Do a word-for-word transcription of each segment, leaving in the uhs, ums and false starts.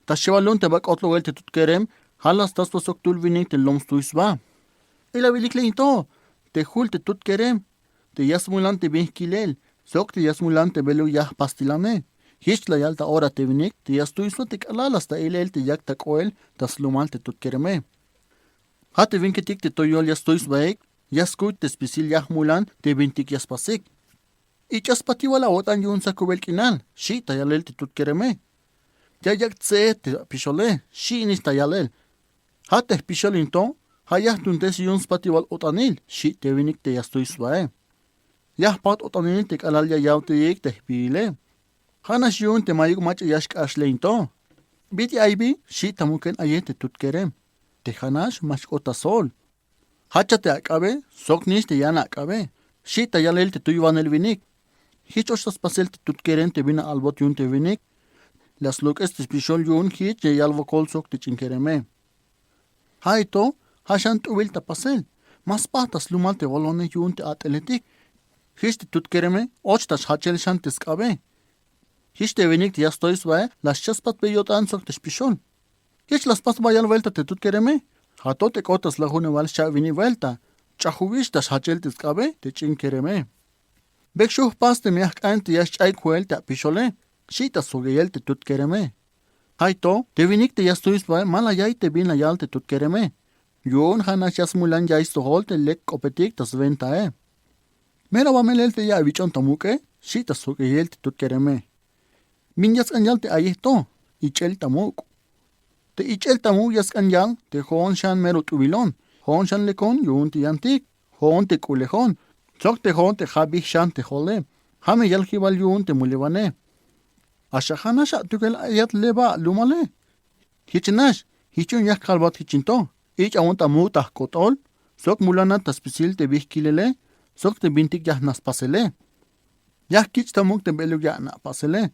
Ta xewal lum te ba k'ot lo'el te tut kerem, ja' la sta sba sok tul winik te lom stuy sba. Ilawil lik le in to, te jul te tut kerem, te ya smulan te bin jkilel, sok te ya smulan te beluk ya jpastilane. Jich la yal ta ora te winik te ya stuy sba te k'alal la sta ilel te yak ta k'oel ta slumal te tut kereme. Ja' te winketik te toyol ya stuy sbaik, ya skuy te spisil ya jmulan te bintik ya spasik. Ich'a spatiwal awo'tan yu'un sakubel k'inal, xi' ta yalel te tut kereme. Ya yak' tse'ej te apixole, xi' nix ta yalel. Ja' te jpixol in to, ja' ya jtuuntes yu'un spatiwal o'tanil, xi' te winik te ya stuy sbae. Ya jpajt o'tanil te k'alal ya yawteyik te jpiile. Ja'nax yu'un te mayuk mach'a ya xk'ax le in to. Bit'il ay bi, xi' ta muken aye te tut kerem. Te ja'nax ma xk'ot ta sol. Jacha te ak'abe, sok nix te yan ak'abe, xi' ta yalel te tuywanel winik. Jich och ta spasel te tut kerem te bin a'albot yu'un te winik. La slok'es te spixol yu'un jich ya yal wokol sok te ch'in kereme. Ja'i to, ja' xan t'ubil ta pasel. Ma spajt ta slumal te walonej yu'un te a'teletik. Jich te tut kereme, och ta xjachel xan te sk'abe. Jich te winik te ya stoy sbae, la xcha' spatbe yo'tan sok te xpixol. Jich la spas bayal welta te tut kereme. Ja' to te k'ot ta slajunewal xcha' wini welta. Ch'ajubix ta xjachel te sk'abe te ch'in kereme. Bek xu' jpas teme ya jk'an te ya xch'ay koel te apixole, xi' ta sujk'eyel te tut kereme. Ja'i to, te winik te ya stuy sbae ma la yaiy te bin la yal te tut kereme. Yu'un ja'nax ya smulan yaiy stojol te lek k'opetik ta swentae. Mero ba melel te ya awich'on ta muk'e, xi' ta sujk'eyel te tut kereme. Bin ya sk'an yal te ayej to, ich'el ta muk'. Te ich'el ta muk' ya sk'an yal te jo'on xan mero t'ubilon, jo'on xan lekon yu'un te yantik, jo'on te k'ulejon, sok te jo'on te ja' bij xan te jole, ja' me yaljiwal yu'un te mulewane. Axa ja'nax atukel ayat leba alumale. Jich nax, jich yu'un ya jkalbat jich in to, ich'a awu'un ta muk' ta jk'ot'ol, sok mulanat ta spisil te bin jkilele, sok te bintik ya jna' spasele. Ya jkich' ta muk' te beluk ya ana' pasele.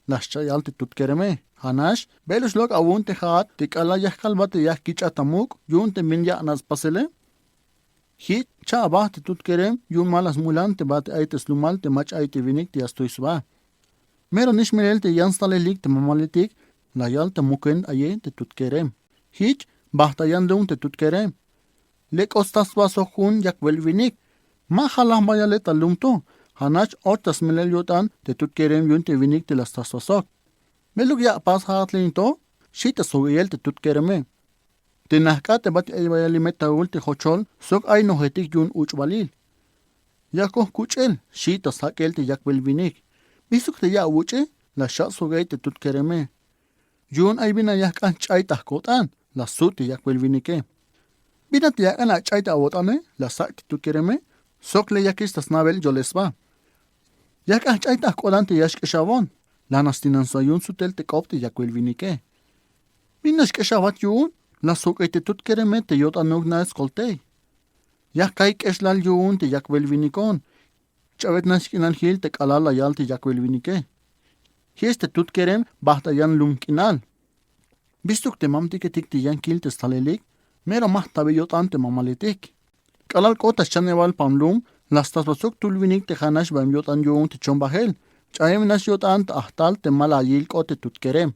La xcha' yal te tut kereme. Ja'nax, beluk xlok' awu'un te ja'at te k'alal ya jkalbat te ya jkich'at ta muk' yu'un te bin ya ana' spasele. Jich cha' aba te tut kerem yu'un ma la smulan te ba te ay te slumal te mach'a ay te winik te ya stuy sba. Mero nix melel te yan stalelik te mamaletik, la yal ta muken aye te tut kerem. Jich bajt ta yan lum te tut kerem. Lek k'ot sta sba sok jun yakbel winik. Ma jalaj bayale ta lum to. Ja'nax och ta smelel yo'tan te tut kerem yu'un te winik te la sta sba sok. Beluk ya apas ja'at le in to, xi' ta sujk'eyel te tut kereme. Te najk'a' te ba te ay bayal limetaul te jochol sok ay nojetik yu'un uch'balil. Ya jkoj kuch'el, xi' ta sjak'el te yakbel winik. Bistuk te ya awuch'e, la xcha' sujk'ey te tut kereme. Yu'un ay bin a ya jk'an jch'ay ta jko'tan, la sut te yakbel winike. Bin a te ya ak'an ach'ay te awo'tane, la ssak' te tut kereme, sok le yakix ta sna'bel yolel sba. Ya jk'an jch'ay ta jko'tan te ya xk'exawon, lana stinan sba yu'un sutel te k'op te yakbel winike. Bin la xk'exawat yu'un, la sujk'ey te tut kereme te yo'tanuk nax skoltey. Ya jka'y k'exlal yu'un te yakbel winikon. Ch'awet nax k'inal jil te k'alal la yal te yakbel winike. Jich te tut kerem bajt ta yan lum k'inal. Bistuk te mamtiketik te yan kil te stalelik, mero ma jtabe yo'tan te mamaletik. K'alal k'ot ta xchanebal pam lum, la sta sba sok tul winik te ja'nax baem yo'tan yu'un te chon bajel. Ch'ayem nax yo'tan ta ajtal te ma la yil k'ot te tut kerem.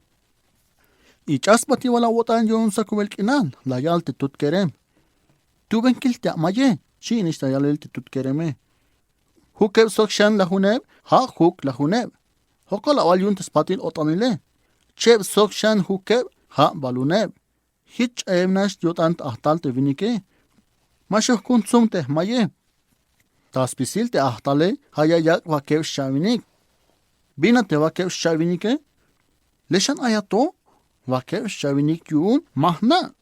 Ich'a spatiwal awo'tan yu'un sakubel k'inal, la yal te tut kerem. Tuben kil te amaye, xi' nix ta yalel te tut kereme. Jukeb sok xan lajuneb, ja' juk lajuneb. Jokol awal yu'un te spatil o'tanile. Cheb sok xan jukeb, ja' baluneb. Jich ch'ayem nax yo'tan ta ajtal te winike. Ma xujkun tsum te jmaye. Ta spisil te ajtale, ja' ya yak' wakeb xcha'winik. Bin a te wakeb xcha'winike? Le xan ayat to, wakeb xcha'winik yu'un ma jna'.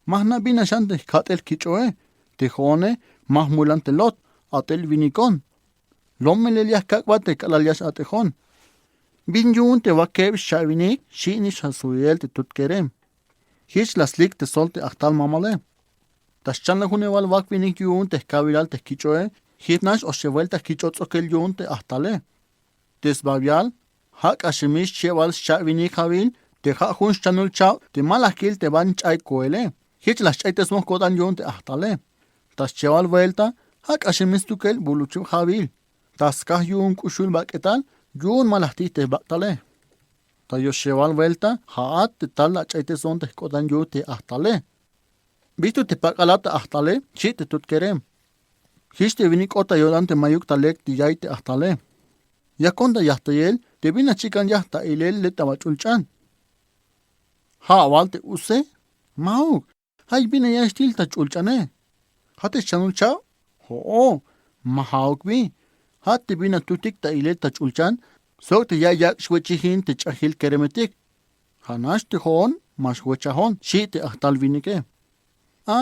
Ma jna' bin a xan te jkat'el kich'oe, te jo'one ma jmulan te lot, at'el winikon. Lom melel ya jkak'bat te k'alal ya x-at'ejon. Bin yu'un te wakeb xcha'winik, xi' nix a sujel te tut kerem. Jich la slik te sol te ajtal mamale. Ta xchanlajunewal wakwinik yu'un te jkawilal te jkich'oe, jich nax oxeb buelta jkich'o ts'okel yu'un te ajtale. Te sbabial, ja' k'axemix chebal xcha'winik jawil, te ja' jun xchanul chab te ma la jkil te ban ch'ay koele. Jich la xch'aytes moj ko'tan yu'un te ajtale. Ta xchebal buelta, ja' k'axemix stukel bulucheb jawil. Ta skaj yu'un k'uxul bak'etal, yu'un ma la jtij te jbak'tale. Ta yoxebal vuelta ja'at te tal ach'ayteson te jk'otan yuj te ajtale. Bistuk te pak'alat te ajtale, xi' te tut kerem. Jich te winik k'ot ta yo'tan te ma'yuk ta lek te yaiy te ajtale. Yakon ta yajtayel te bin la chikan yaj ta ilel le' ta ba ch'ulch'an. Ja' awal te use? Ma'uk. Ja' bin ya xtil ta ch'ulch'ane. Ja' te xchanul cha'oj? Jo'o. Ma ja'uk bi. Ja' te bin la tutik ta ilel ta ch'ulchan sok te ya yak' xwechijin te ch'ajil keremetik. Ja'nax te jo'on ma xwechajon, xi' te ajtal winike. A,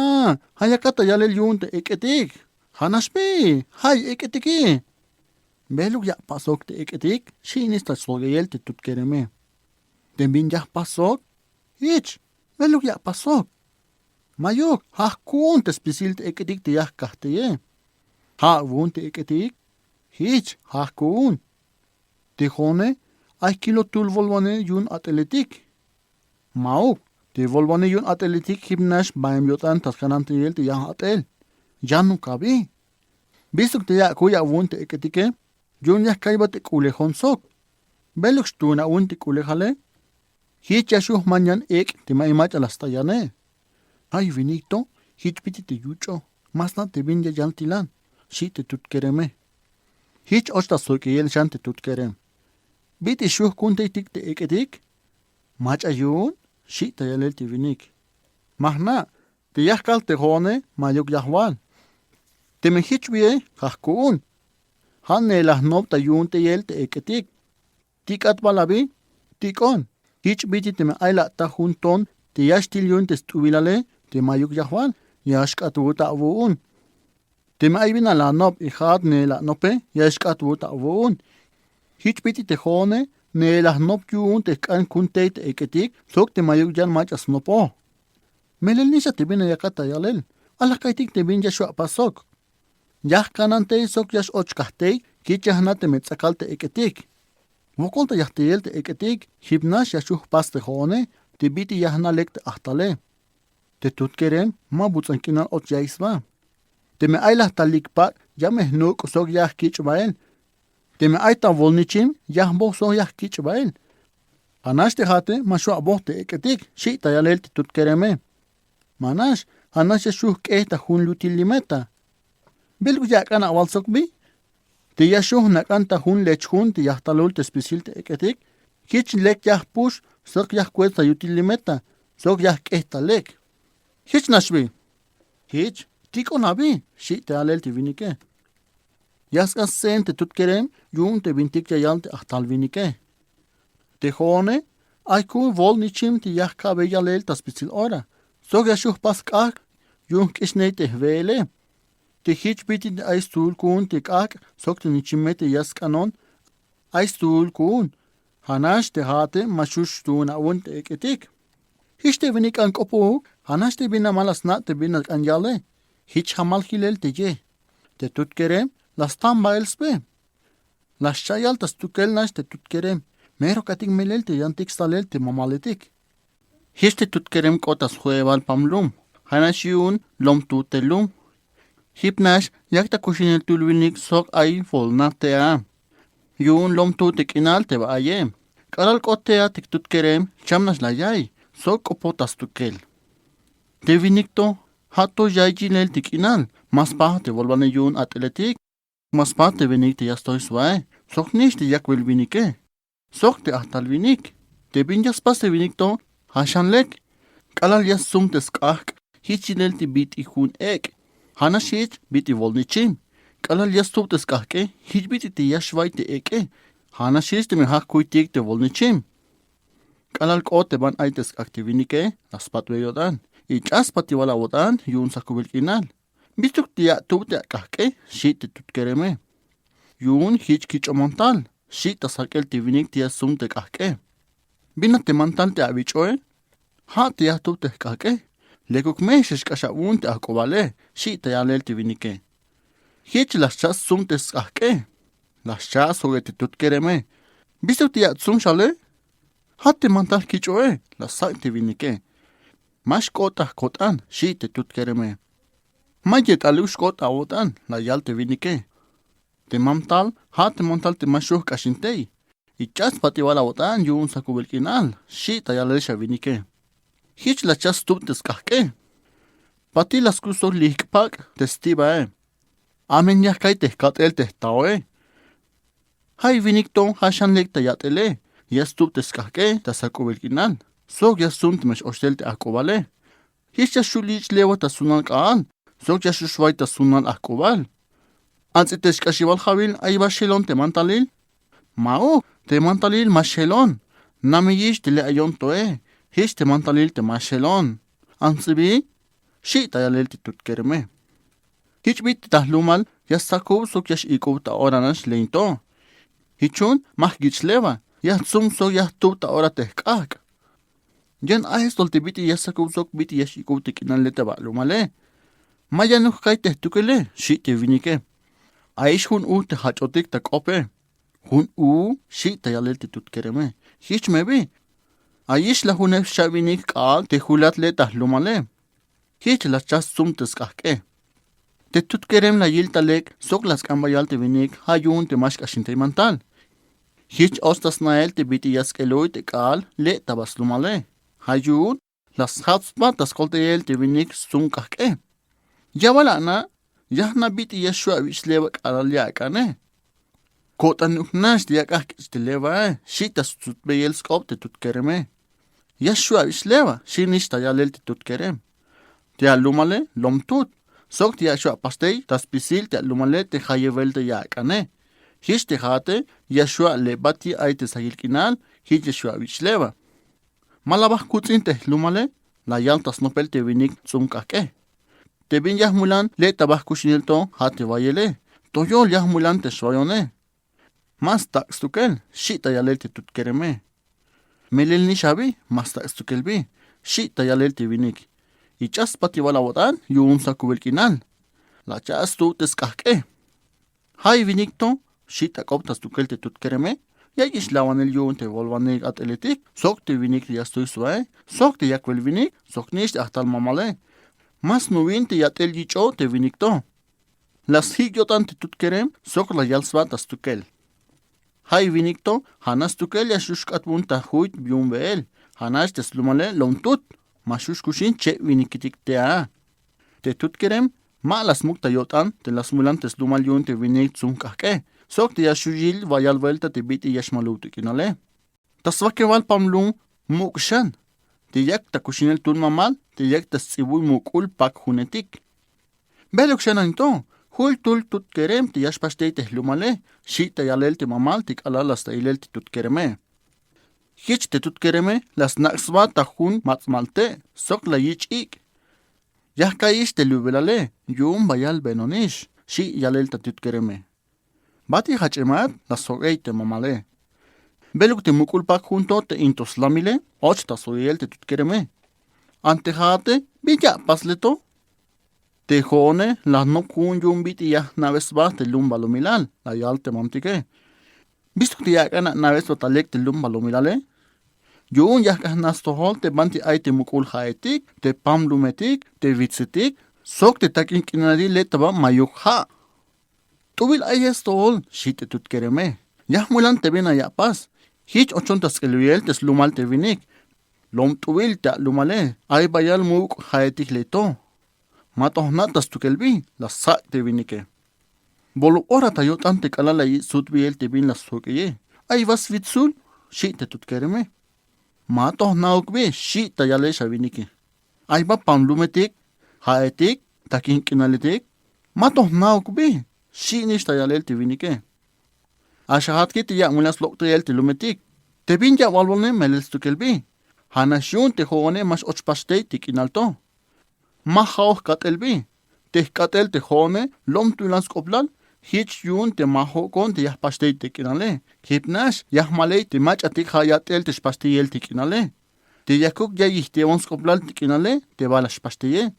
ja' yakat ta yalel yu'un te ek'etik. Ja'nax bi, ja' ek'etiki. Beluk ya jpas sok te ek'etik, xi' nix ta sjoyeyel te tut kereme. Te bin ya jpas sok? Jich. Beluk ya jpas sok? Ma'yuk, ja' jku'un te spisil te ek'etik te ya jkajteye. Ja' awu'un te ek'etik? Jich, ja' jku'un. Te jo'one, ay kilotul volwane yu'un a't'eletik. Ma'uk, te volwane yu'un a't'eletik jipnax baem yo'tan ta skanantayel te yan a't'el. Yanuk abi. Bistuk te ya akuy awu'un te ek'etike, yu'un ya jka'ybat te k'ulejon sok. Beluk xtuun awu'un te k'ulejale? Jich ya xju' jman yan ek' te ma'yuk mach'a la stayane. Ay winik to, jich bit'il te yuch'o, ma sna' te bin ya yaltilan, xi' te tut kereme. Jich och ta sjoyeyel xan te tut kerem. Bit'il xju' jku'untaytik te ek'etik? Mach'a yu'un, xi' ta yalel te winik. Ma jna', te ya jkal te jo'one ma'yuk ya jwal. Teme jich wi'e, ja' jku'un. Ja' ne'el la jnop ta yu'untayel te ek'etik. Tik'at bal abi? Tik'on. Jich bit'il teme ay la ata jun ton te ya xtil yu'un te st'ubilale te ma'yuk ya jwal, ya xk'atwut awu'un. Teme ay bin la anob y ja'at ne'el la anope, ya xk'atwut awu'un. Jich bit'il te jo'one ne'el la jnop yu'un te jk'an ku'untey te ek'etik sok te ma'yuk yan mach'a snopoj. Melel nix a te bin la yakat ta yalel. A la ka'iytik te bin ya xju' apas sok. Ya jkanantey sok ya x-och kajtey jich ya jna' teme ts'akal te ek'etik. Wokol ta yajtayel te ek'etik, jipnax ya xju' jpas te jo'one te bit'il ya jna' lek te ajtale. Te tut kerem ma buts'an k'inal och ya'iy sba. Teme ay la jtalik pak', ya me jnuk' sok ya jkich' bael. Teme ay ta bolnichim, ya jboj sok ya jkich' bael. Ja'nax te ja'ate ma xju' aboj te ek'etik, xi' ta yalel te tut kereme. Ma'nax, ja'nax ya xju' jk'ej ta jun yutil limeta. Beluk ya ak'an awal sok bi? Te ya xju' jnak'an ta jun lechjun te yajtalul te spisil te ek'etik, jich lek ya jpux sok ya jkuets ta yutil limeta sok ya jk'ej ta lek. Jich nax bi. Jich, tik'on abi, xi' te alel te winike. Ya sk'an stseen te tut kerem yu'un te bintik ya yal te ajtal winike. Te jo'one, ay ku'un volnichim te ya jka'bey yalel ta spitsil ora sok ya xju' jpas k'ajk' yu'un jk'ixney te jwe'ele. Te jich bit'il ay stuul ku'un te k'ajk' sok te nichime te ya sk'anon, ay stuul ku'un. Ja'nax te ja'ate ma xju' xtuun awu'un te ek'etik. Jich te winik k'an k'opojuk, ja'nax te bin namal la sna' te bin la k'an yale. Jich jamal jilel te ye. Te tut kerem la stan bael sbe. La xcha'yal ta stukel nax te tut kerem. Mero ka'tik melel te yantik stalel te mamaletik. Jich te tut kerem k'ot ta sjo'ebal pam lum. Ja'nax yu'un lom tuut te lum. Jipnax yak ta kuxinel tul winik sok ay bolnaj te a. Yu'un lom tuut te k'inal te ba aye. K'alal k'ot te a te tut kerem, cham nax la yaiy sok k'opoj ta stukel. Te winik to, ja' to yaiy yilel te k'inal. Ma spas te bolwane yu'un a't'eletik. Ma spas te winik te ya stoj sbae, sok nix te yakbel winike, sok te ajtal winik. Te bin ya spas te winik to, ja' xan lek. K'alal ya stsum te sk'ajk', jich yilel te bit'il jun ek'. Ja'nax jich bit'il bolnichim. K'alal ya stub te sk'ajk'e, jich bit'il te ya xwaiy te ek'e. Ja'nax jich teme ja' jkuytik te bolnichim. K'alal k'ot te ban ay te sk'ajk' te winike, la spatbey yo'tan. Ich'a spatibal awo'tan yu'un sakubel k'inal. Bistuk te ya atub te ak'ajk'e, xi' te tut kereme. Yu'un jich kich'o mantal, xi' ta sjak'el te winik te ya stsum te k'ajk'e. Bin a te mantal te awich'oe? Ja' te ya jtub te jk'ajk'e. Lekuk me xex k'ax awu'un te ajk'ubale, xi' ta yalel te winike. Jich la xcha' stsum te sk'ajk'e. La xcha' sjo'e te tut kereme. Bistuk te ya atsum xale? Ja' te mantal kich'oe, la ssak' te winike. Ma xk'ot ta jko'tan, xi' te tut kereme. Ma yet'aluk xk'ot ta awo'tan, la yal te winike. Te mantal, ja' te mantal te ma xju' jk'axintey. Ich'a spatibal awo'tan yu'un sakubel k'inal, xi' ta yalel xa winike. Jich la chach stub te sk'ajk'e. Patil la skus sok lijk'pak' te stibae. Amen ya jka'y te jkat'el te jtaoe. Ja'i winik to ja' xan lek ta yat'ele. Ya stub te sk'ajk'e ta sakubel k'inal sok ya stsum teme x-ochtel te ajk'ubale. Jich ya xul yich' lewa ta sunal k'aal sok ya xul xway ta sunal ajk'ubal. Ants'i te xk'axibal ja'wil, ay ba xjelon te mantalil? Ma'uk, te mantalil ma xjelon. Nameyix te le' ayon toe. Jich te mantalil te ma xjelon. Ants'i bi, xi' ta yalel te tut kereme. Jich bi te ta jlumal ya sakub sok ya x-ik'ub ta ora nax ley to. Jich yu'un ma jyich' lewa, ya jtsum sok ya jtub ta ora te jk'ajk'. Yan ajestojol te bit'il ya sakub sok bit'il ya x-ik'ub te k'inal le' ta balumale. Ma yanuk jka'y te jtukele, xi' te winike. Ayix jun u te jach'otik ta k'ope. Jun u, xi' ta yalel te tut kereme. Jich me bi. Ayix la juneb xcha' winik k'aal te julat le' ta jlumale. Jich la chach stsum te sk'ajk'e. Te tut kerem la yil ta lek sok la sk'an bayal te winik, ja' yu'un te ma xk'axintay mantal. Jich och ta snael te bit'il ya sk'eluy te k'aal le' ta ba slumale. Ja' yu'un la sjap sba ta skoltayel te winik stsum k'ajk'e. Ya bal ana', ya jna' bit'il ya xju' awich' lewa k'alal ya ak'ane. Ko'tanuk nax te yak'aj kich' te lewae, xi' ta stsutbeyel sk'op te tut kereme. Ya xju' awich' lewa, xi' nix ta yalel te tut kerem. Te alumale lom tut, sok te ya xju' apaxtey ta spisil te alumale te jayeb welta ya ak'ane. Jich te ja'ate ya xju' alebat ay te sayil k'inal, jich ya xju' awich' lewa. Ma la ba jkuts'in te jlumale, la yal ta snopel te winik ts'umk'ajk'e. Te bin ya jmulan le' ta ba jkuxinel to, ja' te wayele. Toyol ya jmulan te xwayone. Ma stak' stukel, xi' ta yalel te tut kereme. Melel nix abi, ma stak' stukel bi, xi' ta yalel te winik. Ich'a spatibal awo'tan yu'un sakubel k'inal. La cha'at stu te sk'ajk'e. Ja'i winik to, xi' ta k'op ta stukel te tut kereme. Ya yich' lawanel yu'un te wolwanil at'eletik sok te winik te ya stuy sbae, sok te yakwil winik sok nix te ajtal mamale. Ma snuwin te yat'el yich'o te winik to. La sjik' yo'tan te tut kerem sok la yal sba ta stukel. Ja'i winik to, ja' nax stukel ya xju' xk'atbon ta juyt yu'un beel. Ja' nax te slumale lom tut, ma xju' xkuxin cheb winikitik te a. Te tut kerem ma la smuk ta yo'tan te la smulan te slumal yu'un te winik ts'umk'ajk'e sok te ya xju' yil bayal welta te bit'il ya xmalub te k'inale. Ta swakebal pamlum muk' xan, te yak ta kuxinel tun mamal, te yak ta sts'ibuy muk'ul pak junetik. Beluk xan anin to, jul tul tut kerem te ya xpaxtey te jlumale, xi' ta yalel te mamal te k'alal la sta ilel te tut kereme. Jich te tut kereme la snak' sba ta jun mats'mal te' sok la yich' ik'. Ya jka'yix te lubelale, yu'un bayal benonix, xi' yalel ta tut kereme. Bat ya jach'emat, la sjo'ey te mamale. Beluk te muk'ul pak jun to te in to slamile, och ta sjo'el te tut kereme. Ante ja'ate, bin ya apasle to? Te jo'one la jnop jun yu'un bit'il ya jna'be sba te lum balumilal, la yal te mamtike. Bistuk te ya ak'an ana'be sba ta lek te lum balumilale. Yu'un ya jk'an jna' stojol te banti ay te muk'ul ja'etik, te pamlumetik, te witsetik sok te tak'in k'inalil le' ta ba mayuk ja'. T'ubil ayex stojol, xi' te tut kereme. Ya jmulan te bin ay apas. Jich ochon ta sk'eluyel te slumal te winik. Lom t'ubil te alumale, ay bayal muk' ja'etik le' to. Ma to jna' ta stukel bi, la ssak' te winike. Bolub ora ta yo'tan te k'alal la yich' sutbeyel te bin la sjok'eye. Ay ba switsul, xi' te tut kereme. Ma to jna'uk bi, xi' ta yalel xa winike. Ay ba pamlumetik, ja'etik, tak'in k'inaletik. Ma to jna'uk bi, xi' nix ta yalel te winike. A xajatke te ya amulan slok'tayel te lumetik. Te bin ya awalbone melel stukel bi. Ja' nax yu'un te jo'one ma x-och paxtey te k'inal to. Ma ja'oj jk'at'el bi. Te jk'at'el te jo'one lom tulan sk'oplal. Jich yu'un te ma jok'on te ya jpaxtey te k'inale. Jip nax ya jmaley te mach'atik ja' yat'el te xpaxteyel te k'inale. Te yakuk ya yijtewon sk'oplal te k'inale te ba la xpaxteye.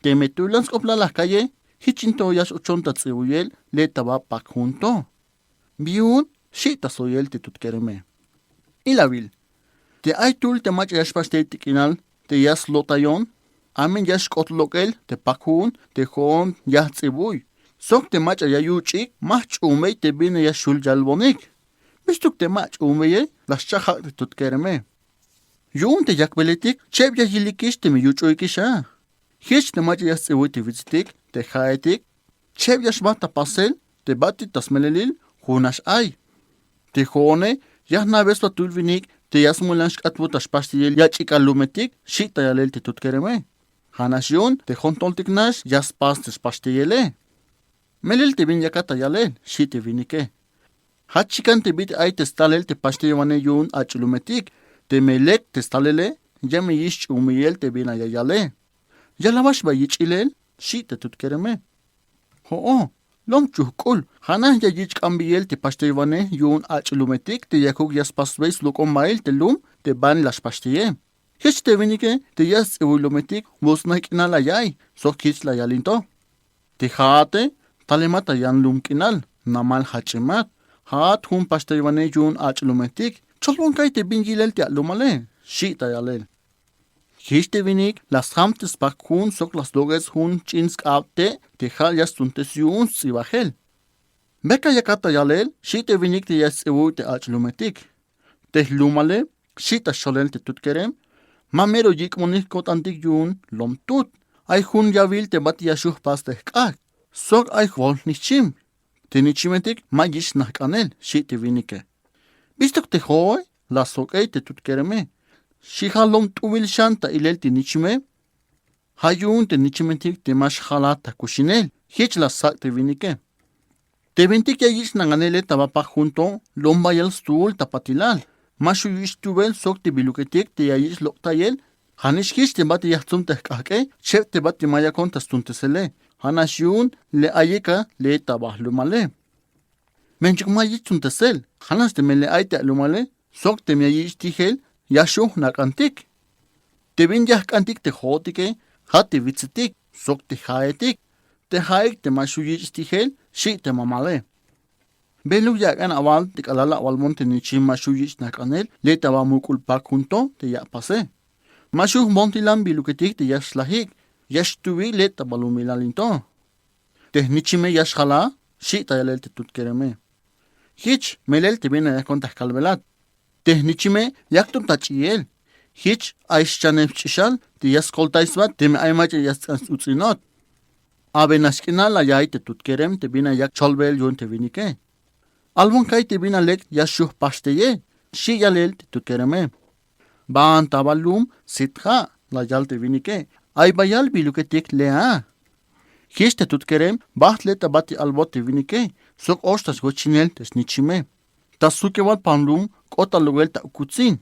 Teme tulan sk'oplal la jka'ye, jichin to ya x-ochon ta ts'ibuyel le' ta ba pak jun to. Bi yu'un, xi' ta sjo'el te tut kereme. Ilawil. Te ay tul te mach'a ya xpaxtey te k'inal te ya slotayon, amen ya xk'ot lok'el te pak jun te jo'on ya jts'ibuy sok te mach'a ya yuch'ik, ma jch'uunbey te bin ya xul yalbonik. Bistuk te ma ach'uunbeye, la xchajak' te tut kereme. Yu'un te yakbeletik cheb ya yilikix teme yuch'uykix a. Jich te mach'a ya sts'ibuy te witsitik, te ja'etik, cheb ya xba ta pasel te batik ta smelelil junax ay. Te jo'one ya jna'be sba tul winik te ya smulan xk'atbul ta xpaxteyel yach'ik'al lumetik, xi' ta yalel te tut kereme. Ja'nax yu'un te jontoltik nax ya spas te xpaxteyele. Melel te bin yakat ta yalel, xi' te winike. Ja' chikan te bit'il ay te stalel te paxteywanej yu'un ach' lumetik, teme lek te stalele ya me yich' ch'uunbeyel te bin la ya yale. Ya la wax ba yich'ilel, xi' te tut kereme. Jo'o, lom chujk'ul, ja'nax ya yich' k'ambeyel te paxteywanej yu'un ach' lumetik te yakuk ya spasbey slok'ombail te lum te ban la xpaxteye. Jich te winike te ya sts'ibuy lumetik, buts'naj k'inal la ya'iy sok jich la yalin to. Te ja'ate talemat ta yan lum k'inal, namal jach'imat. Ja'at jun paxteywanej yu'un ach' lumetik, cholbon ka'y te bin yilel te alumale, xi' ta yalel. Jich te winik la sjam te spak jun sok la slok'es jun ch'in sk'ab te' te ja' ya stuntes yu'un sts'ibajel. Bek a yakat ta yalel, xi' te winik te ya sts'ibuy te ach' lumetik. Te jlumale, xi' ta xcholel te tut kerem, ma mero yik'bonik ko'tantik yu'un lom tut. Ay jun yawil te bat ya xju' jpas te jk'ajk', sok ay jwol jnichim. Te nichimetik ma yich' jna' jk'anel, xi' te winike. Bistuk te jo'oe, la sjok'ey te tut kereme. Xi' ja' lom t'uwil xan ta ilel te nichime. Ja' yu'un te nichimetik te ma xjalat ta kuxinel, jich la ssak' te winike. Te bintik ya yich' nakanel le' ta ba pajk'un to, lom bayal stuul ta patilal. Ma xju' yich' tubel sok te biluketik te ya yich' lok'tayel. Ja'nix jich te bat ya jtsum te jk'ajk'e, cheb te bat te ma yakon ta stuntesele. Ja'nax yu'un le' ayik a le' ta ba jlumale. Manchuk ma yich' stuntesel, ja'nax teme le' ay te alumale, sok teme ya yich' tijel, ya xju' jnak'antik. Te bin ya jk'antik te jo'otike, ja' te witsitik, sok te ja'etik. Te ja'ik te ma xju' yich' tijel, xi' te mamale. Beluk ya ak'an awal te k'alal awalbon te nichim ma xju' yich' jna' jk'anel, le' ta ba muk'ul pajk'un to te ya apase. Ma xju' jbontilan biluketik te ya xlajik, ya xtubi le' ta balumilal in to. Te jnichime ya xjala, xi' ta yalel te tut kereme. Jich, melel te bin la yakon ta jkalbelat. Te jnichime yak to ta ch'iyel. Jich, ay xchaneb sch'ixal te ya skoltay sba teme ay mach'a ya sts'an s-uts'inot. A be nax k'inal la ya'iy te tut kerem te bin la yak cholbel yu'un te winike. Albon ka'y te bin la lek ya xju' jpaxteye, xi' yalel te tut kereme. Baan ta ba lum sit ja', la yal te winike. Ay bayal biluketik le' a. Jich te tut kerem, bajt le' ta bat ya albot te winike, sok och ta swochinel te snichime. Ta sjukewal pan lum k'ot ta lok'el ta ukutsin.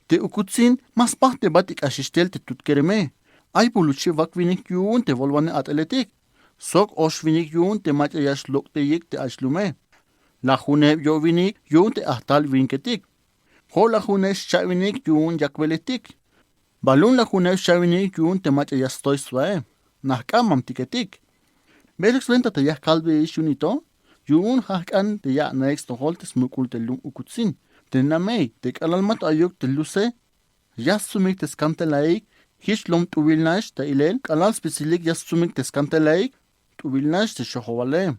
Te ukutsin ma spajt te bat ik'axix tel te tut kereme. Ay buluchib wak winik yu'un te wolwanej a'teletik. Sok och winik yu'un te mach'a ya xlok'teyik te ach' lume. Lajuneb yo'winik yu'un te ajtal winiketik. Jo' lajuneb xcha'winik yu'un yakbeletik. Balum lajuneb xcha'winik yu'un te mach'a ya stoy sbae. Najk'an mamtiketik. Beluk swenta te ya jkalbeyix yu'un in to, yu'un ja' jk'an te ya ana'ik stojol te smuk'ul te lum ukutsin. Te namey, te k'alal mato ayuk te luse, ya stsumik te skantelaik, jich lom t'uwil nax ta ilel k'alal spisilik ya stsumik te skantelaik, t'uwil nax te xojowale.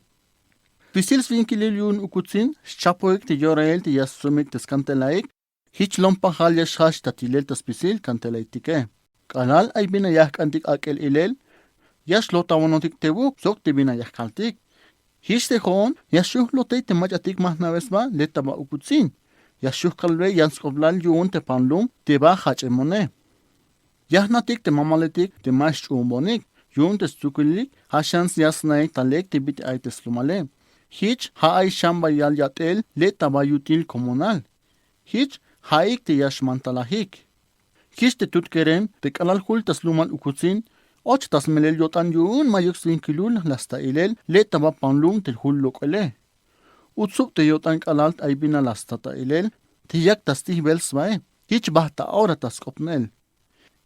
Spisil swinkilil yu'un ukutsin, xchapoik te yorail te ya stsumik te skantelaik, jich lom pajal ya xjajch ta tilel ta spisil kantelaitike. K'alal ay bin la ya jk'antik ak'el ilel, ya xlotawonotik tebuk sok te bin la ya jkaltik. Jich te jo'on ya xju' jlotey te mach'atik ma jna'be sba le' ta ba ukutsin. Ya xju' jkalbey yan sk'oplal yu'un te pan lum te ba jach'emone. Ya jna'tik te mamaletik te ma xch'uunbonik, yu'un te stsukulik ja' xan ya sna'ik ta lek te bit'il ay te slumale. Jich ja' ay xan bayal yat'el le' ta ba yutil komonal. Jich ja'ik te ya xmantalajik. Jich te tut kerem te k'alal jul ta slumal ukutsin, och ta smelel yo'tan yu'un mayuk swinkilul la sta ilel le' ta ba pan lum te jul lok'ele. Utsub te yo'tan k'alal ay bin la sta ta ilel te yak ta stijbel sbae, jich bajt ta ora ta sk'opnel.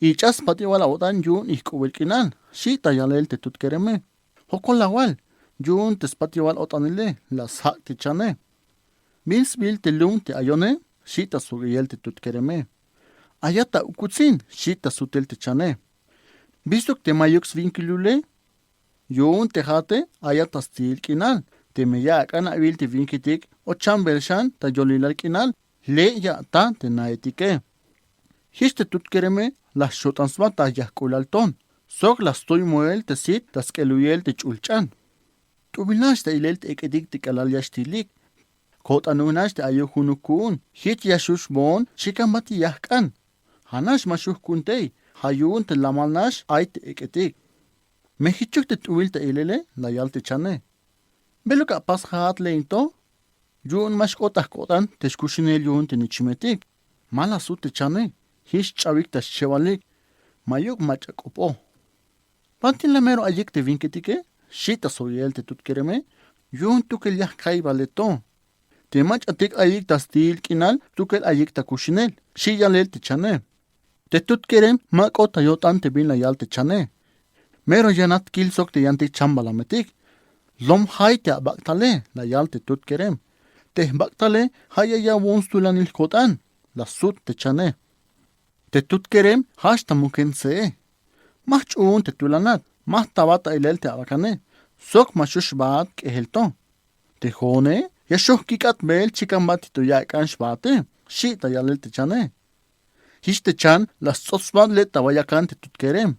Ich'a spatibal awo'tan yu'un ijk'ubel k'inal, xi' ta yalel te tut kereme. Jokol awal, yu'un te spatibal o'tanile la sjak' te chane. Bin sbiil te lum te ayone, xi' ta sjuk'iyel te tut kereme. Ayat ta ukutsin, xi' ta sutel te chane. Bistuk te mayuk swinkilule, yu'un te ja'ate ayat ta stiil k'inal, teme ya ak'an awil te winiketik o chambel xan ta yolilal k'inal le' ya ata te naetike. Jich te tut kereme la xchot'an sba ta yajk'ulal ton sok la stuy moel te sit ta sk'eluyel te ch'ulch'an. T'ubil nax ta ilel te ek'etik te k'alal ya xtilik. Ko'tanuk nax te ayuk junuk ku'un jich ya xux boon chikan ba te yajk'an. Ja' nax ma xujku'un tey, ja' yu'un te lamal nax ay te ek'etik. Me jichuk te t'ubil ta ilele, la yal te chane. Beluk apas ja'at le into? Yu'un ma xk'ot ta jk'ot'an te xkuxinel yu'un te nichimetik. Ma la sut te chane. Jich xch'awik ta xchebalik. Mayuk mach'a k'opoj. Banti la mero ayik te winketike? Xi' ta sjoyel te tut kereme. Yu'un tukel ya jkaybale to. Te mach'atik ayik ta stiil k'inal tukel ayik ta kuxinel, xi' yalel te chane. Te tut kerem ma k'ot ta yo'tan te bin la yal te chane. Mero yanat kil sok te yantik chambalametik. Lom jay te abak'tale, la yal te tut kerem. Te jbak'tale ja' ya yawon stulanil jko'tan, la sut te chane. Te tut kerem jach ta muken tsee. Ma jch'uun te tulanat, ma jtabat ta ilel te abakane sok ma xux xbaat k'ejel to. Te jo'one ya xoj kik'at beel chikan ba ti to yak'an xbaate, xi' ta yalel te chane. Jich te chan la sts'ot sba le' ta wayakan te tut kerem.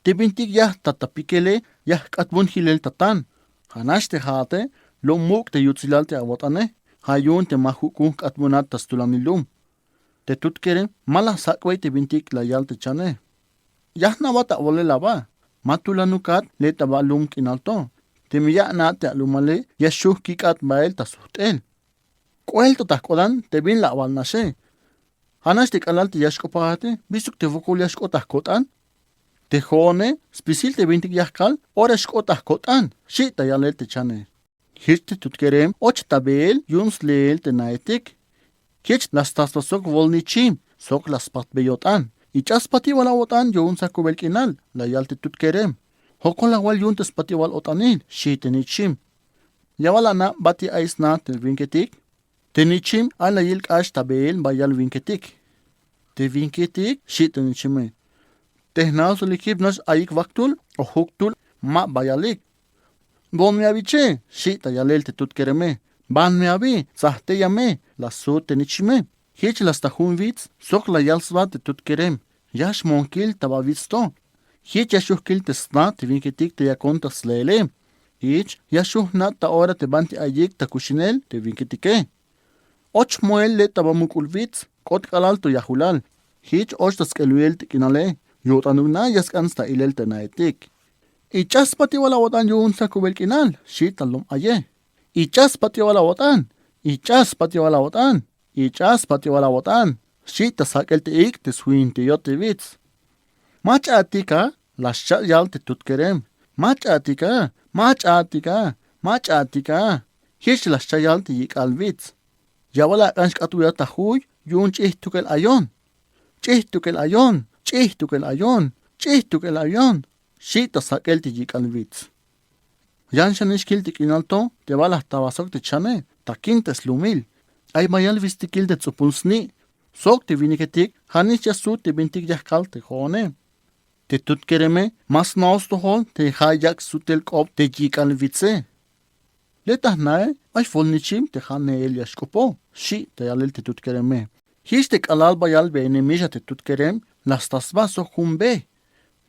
Te bintik ya jtat ta pikele ya jk'atbon jilel ta tan. Ja' nax te ja'ate lom muk' te yutsilal te awot'ane. Ja' yu'un te ma juk'un jk'atbonat ta stulanil lum. Te tut kerem ma la sjak'bey te bintik la yal te chane. Ya jna'bat awolel aba. Ma tulanukat le' ta ba lum k'inal to. Teme ya ana'at te alumale ya xoj kik'at bael ta sujt'el. K'oel to ta jk'otan te bin la awal naxe. Ja' nax te k'alal te ya xk'opojate bisuk te wokol ya xk'ot ta jko'tan. Te jo'one spisil te bintik ya jkal ora xk'ot ta jko'tan, xi' ta yalel te chane. Jich te tut kerem och ta beel yu'un sleel te naetik. Jich la sta sba sok wol nichim sok la spatbey yo'tan. Ich'a spatibal awo'tan yu'un sakubel k'inal, la yal te tut kerem. Jokol awal yu'un te spatibal o'tanil, xi' te nichim. Ya wal ana' bati ay sna te winketik. Te nichim ay la yil k'ax ta beel bayal winketik. Te winketik, xi' te nichime. Te jnasule jip nax ayik waktul o juktul ma bayalik. Bon me awiche, xi' ta yalel te tut kereme. Ban me awi, tsajteya me, la sut te nichime. Jich la sta jun wits sok la yal sba te tut kerem. Ya xmoon kil ta ba wits to. Jich ya xoj kil te sna te winketik te yakon ta sleele. Jich ya xoj jna' ta ora te banti ayik ta kuxinel te winketike. Och moel le' ta ba muk'ul wits, k'ot k'alal to yajulal. Jich och ta sk'eluyel te k'inale. Yo'tanuk nax ya sk'an sta ilel te naetik. Ich'a spatibal awo'tan yu'un sakubel k'inal, xi' ta lom aye. Ich'a spatibal awo'tan, ich'a spatibal awo'tan, ich'a spatibal awo'tan, xi' ta sjak'el te ik' te swinti yot te wits. Mach'a atik a, la xcha' yal te tut kerem. Mach'a atik a, mach'a atik a, mach'a atik a. Jich la xcha' yal te yik'al wits. Ya wal ak'an xk'atbeyot ta juy yu'un ch'ijtukel ayon. Ch'ijtukel ayon, ch'ijtukel ayon, ch'ijtukel ayon, xi' ta sjak'el te yik'al wits. Yan xanix kil te k'inal to te ba la jta sba sok te chane, takin te slumil. Ay bayal witstikil te ts'upun sni' sok te winiketik ja'nix ya sut te bintik ya jkal te jo'one. Te tut kereme ma sna'oj stojol te ja' yak' sutel k'op te yik'al witse. Le' ta jnae ay wol nichim te ja' neel ya xk'opoj, xi' ta yalel te tut kereme. Jich te k'alal bayal beenemixa te tut kerem la sta sba sok jun be.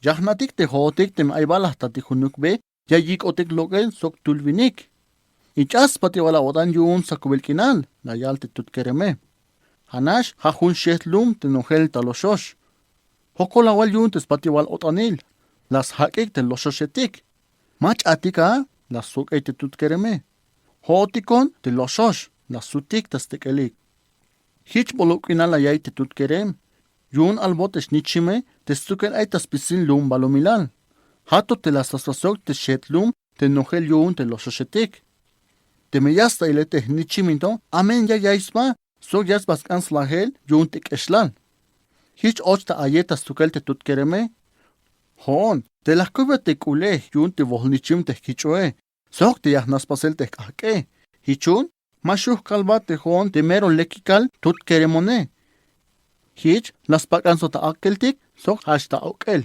Ya jna'tik te jo'otik teme ay ba la jtatik junuk be ya yik'otik lok'el sok tul winik. Ich'a spatibal awo'tan yu'un sakubel k'inal, la yal te tut kereme. Ja'nax ja' jun xejt lum te nojel ta loxox. Jokol awal yu'un te spatibal o'tanil, la sjak'ik te loxoxetik. Mach'atik a, la stsok'ey te tut kereme. Jo'otikon te loxox, la sutik ta stek'elik. Jich bolok k'inal la ya'iy te tut kerem. Yu'un albot te snichime te stukel ay ta spisil lum balumilal. Ja' to te la sta sba sok te xejt lum te nojel yu'un te loxoxetik. Teme ya sta ilel te jnichim into, amen ya ya'iy sba sok ya sba sk'an slajel yu'un te k'exlal. Jich och ta ayej ta stukel te tut kereme. Jo'on te la jkuybat te k'ulej yu'un te wojnichim te jkich'oje sok te ya jna' spasel te jk'ajk'e. Jichun ma xju' jkalbat te jo'on te mero lekikal tut keremone. Jich la spak'an sok ta ak'keltik sok jach ta ok'el.